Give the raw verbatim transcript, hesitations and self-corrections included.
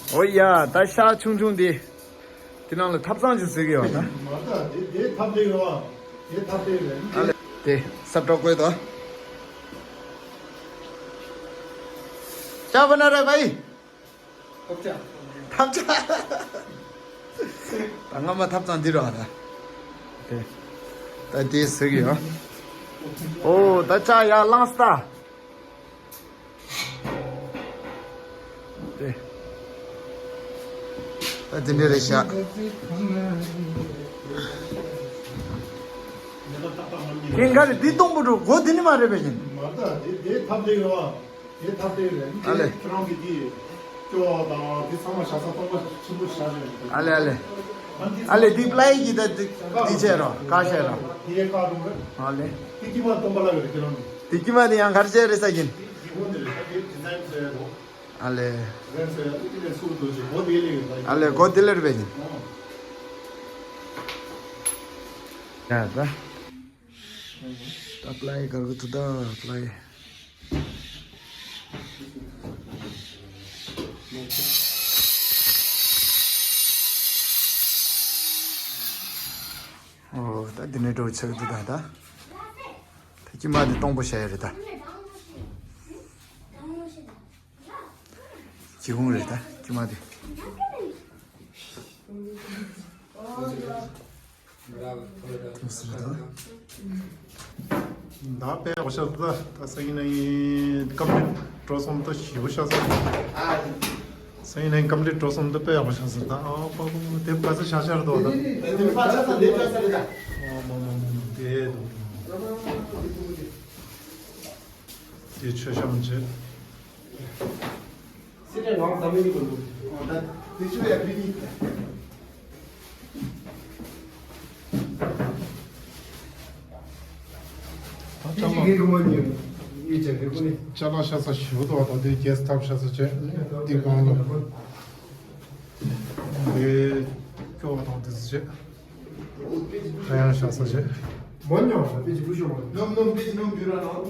ཨོ་ཡ། ད་ཤ་ཆུང་ཆུང་འདི། དེ་ནང་ལ་ཐབ་ཚང་ཅིག་བཟོས་ཀྱི་ཡོད་ད། མ་ད་དེ་དེ་ཐབ་ལེ་ཡོད་ཨ། དེ་ཐབ་ལེ་རེད། ཨ་ལེ། དེ་ས་འབྲོག་བཀོད་དོ། ཅ་བ་ན་རེ་བའི། ཐབ་ཆ། ཐབ་ཆ། ད་སྔ་མ་ཐབ་ཚང་འདི་རོ་ཨ་ད། དེ། ད་དེ་བཟོས་ཀྱི་ཡོད། ཨོ་ད་ཅ་ཡ་ལངས་ད། དེ། ད་དེ་འདྲ་རེད་ཤག་ཁྱེད་ག་རེ་འདི་གཏོང་པོ་འགྲོ་སྒོ་འདི་ནི་མ་རེད་པས་ཡིན། མ་ད་དེ་དེ་ཐབ་ལེ་ཡོད་ཨ། དེ་ཐབ་ལེ་རེད། ཨ་ལེ། ཁྱེད་རང་གི་དེ་སྐྱོ་བ་དང་དེ་ཚང་མ་བྱ་ས་སྟོང་པ་ཆེན་པོ་བྱ་བཞིན་ཡོད། ཨ་ལེ་ཨ་ལེ། ཨ་ལེ་འདི་པ་ལའི་གི་ད་དེ་དེ་བྱས་རོ་ཀ་བྱས་རོ། དེ་ཀ་རུ་རེད། ཨ་ལེ། དེ་ཀྱི་མ་སྟོང་པ་ལ་རེད་ཁྱེད་རང་གི། དེ་ཀྱི་མ་དེ་ཡང་གར་བྱས་རེད་ས་ཡིན། དེ་ཧོ་དེ་རེད། དེ་ཌི་ཛའིན་བྱས་རོ། ཨ་ལེ། ཨ་ལེ་གོ་དེ་ལེར་བས་ཡིན། ཡ་ད། ད་པ་ལའི་གར་གི་ཐུ་ད་པ་ལའི། ཨོ་ད་འདི་ནས་འགྲོ་ཆགས་འདུག་ད་ད། ད་ཀྱི་མ་འདི་སྟོང་པོ་བྱ་ཡ་རེད་ད། ཀྱི་ཧུང་རེད་ད་ཀྱི་མ་འདི། དུ་སི་རེད་ད། ད་དཔེ་ཡག་པོ་ཤར་འདུག་ད། ད་སང་ཉིན་ནས་ཀམ་པི་ལིཊ་འགྲོ་སོང་ད་ཞེ་པོ་ཤར་སོང་། སང་ཉིན་ནས་ཀམ་པི་ལིཊ་འགྲོ་སོང་ད་དཔེ་ཡག་པོ་ཤར་སོང་ད། ཨ་པ་པ་དེ་པ་ས་ཤར་ཤར་འདུག་ད། དེ་ནི་པ་ཆ་ས་དེ་པ་ས་རེད་ད། ཨ་མ་མ་མ་དེ་འདུག་དེ་ཆོས་བཤམས་བྱས། སི་ཏྲའི་ནང་ཟ་མི་གི་འདུག་ཨ་ད་དེ་ཆོས་ཡ་བི་ནི། ད་ཅ་ལག་ཅ་ལག་བཞག་ས་ཞེ་པོ་འདུག་ད་དེ་གེ་སི་ཐབ་བཞག་ས་བྱས། འདི་སྒང་ལ་དེ་སྐྱོ་བ་དང་དེ་ཚོ་བྱས། ད་ཡང་བཞག་ས་བྱས། མོ་ཉོ་ས་པེ་ཅི་བུ་ཤོ་མོ། ནམ་ནམ་པེ་ཅི་ནམ་བུ་ར་ནམ།